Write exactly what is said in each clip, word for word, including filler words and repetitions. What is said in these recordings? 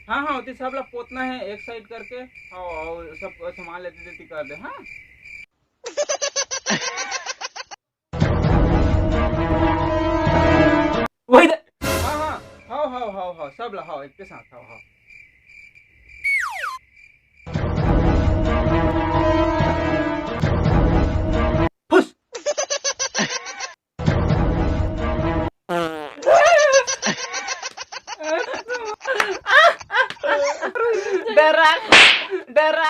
हाँ हाँ, ओती सब ला पोतना हे एक साइड करके। हाँ, अउ सब सामान लेते देती कर दे। हाँ। वही दे। हाँ हाँ, हाँ हाँ हाँ हाँ, सब ला हाँ, एक के साथ हाँ हाँ। फुस। डरा, डरा।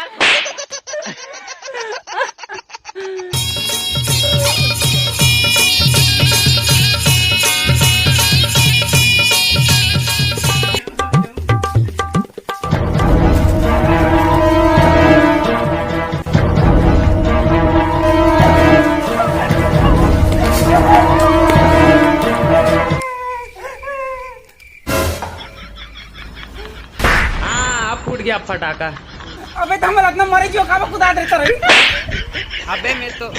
हाँ, अब फूट गया फटाका। अबे तो हमर इतना मरे जो काबा कुदात रहता रही। अबे मैं तो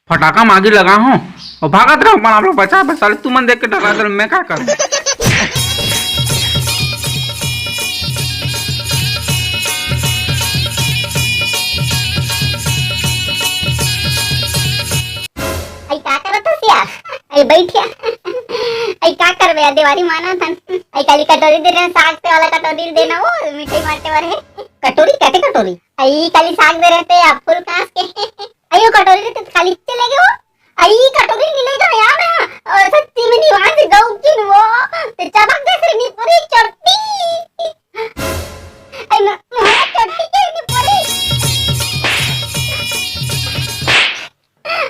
फटाका मागी लगा हूँ और भागत रहो, अपन आप लोग बचा बचा, तुमन देख के डरा दे, मैं का करूँ? आई का करत हस या? आई बैठ या। आई का करबे या, देवारी माना थन। आई काली कटोरी दे रहे, साग ते वाला कटोरी देना, वो मिठाई माटे वाले। कटोरी, कहते कटोरी? आई काली साग दे रहते या फूल कांस के। आई वो कटोरी रहते तो खाली चले गए वो। आई कटोरी नी ले जाओ यार, और सच्ची में दीवान से गऊ किन वो, ते चबक दे से नी पूरी चोटी। आई म-, मोहरा चोटी के नी पूरी।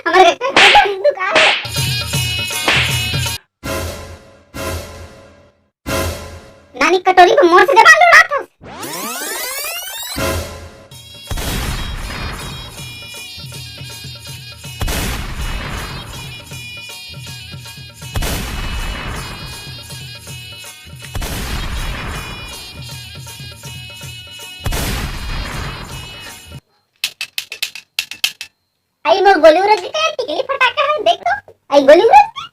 हमारे घर का दुकान है। नानी कटोरी में मोर से जबान लड़ात हस। आई मोर गोली उरज के टिकली फटाका है, देख तो। आई गोली उरज के।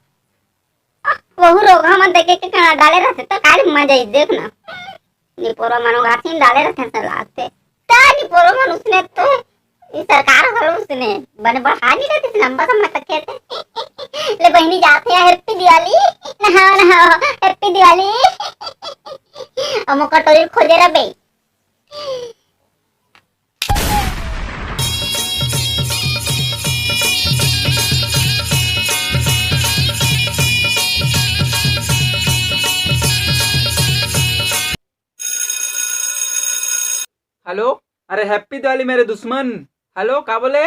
वहू रोगहा मन देखे के कना डाले रहते तो काली मजा ही देख ना। निपोरो मनो घासी में डाले रहते हैं सलाद से। ता निपोरो मन उसने तो, ये सरकार घर उसने बने बढ़ा नहीं रहते, लंबा समय तक खेते। ले बहनी जाते हैं, हैप्पी दिवाली। नहाओ, नहाओ, हैप्पी दिवाली। अमो कटोरी खोजे रहे बे। हेलो, अरे हैप्पी दिवाली मेरे दुश्मन। हेलो, का बोले?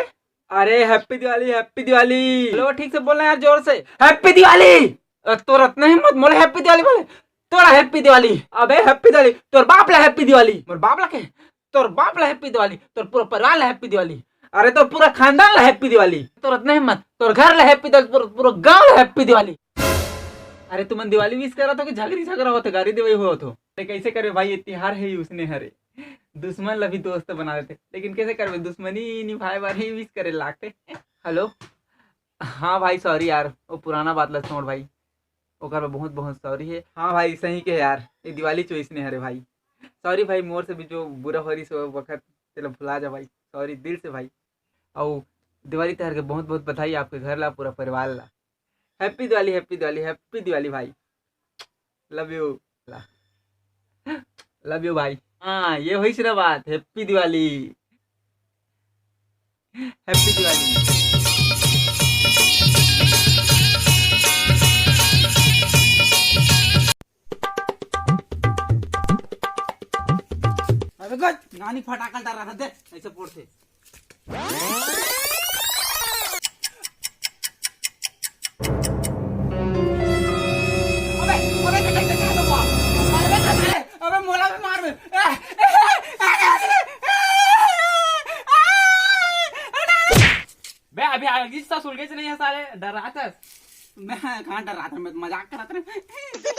अरे happy Diwali, happy Diwali. Hello, ठीक से बोलना यार, जोर से। हैप्पी दिवाली। अ, तोर अतना हिम्मत, मोला हैप्पी दिवाली बोले? तोला हैप्पी दिवाली। अबे हैप्पी दिवाली, तोर बाप ला हैप्पी दिवाली। मोर बाप ला के? तोर बाप ला हैप्पी दिवाली, तोर पूरा परिवार ला हैप्पी दिवाली। अरे तोर पूरा खानदान ला हैप्पी दिवाली। तोर अतना हिम्मत, तोर घर ला हैप्पी दिवाली, तोर पूरा गांव ला हैप्पी दिवाली। अरे तुमन दिवाली विश करत हो कि झगरी झगरा होत, गारी देवई होत हो? अरे कैसे करबे भाई, ये तिहार है ही उसने हरे। दुश्मन ला भी दोस्त बना देते, लेकिन कैसे करबे, दुश्मनी निभाए बर ही विश करे लागते। हेलो, हाँ भाई, सॉरी यार, वो पुराना बात ला छोड़ भाई, ओकर बर बहुत बहुत सॉरी है। हाँ भाई, सही के यार, ये दिवाली चोइस ने हरे भाई। सॉरी भाई, मोर से भी जो बुरा हो रही सो वक्त, चलो भुला जा भाई, सॉरी दिल से भाई। अउ दिवाली तिहार के बहुत बहुत बधाई आपके घर ला, पूरा परिवार ला। Happy Diwali, happy Diwali, happy Diwali भाई। लव यू। लव यू भाई। हाँ, ये होइस ना बात। Happy Diwali, happy Diwali. अबे गज, नानी फटाका डरा रहा दे, ऐसे फोड़ते। अबे, अबे, अबे, अबे, अबे, मोला भी मार बे। बे, अभी आगे सा सुलगे से नहीं है साले, डरात हस। मैं कहाँ डरात हूँ, मैं तो मजाक करत रहे।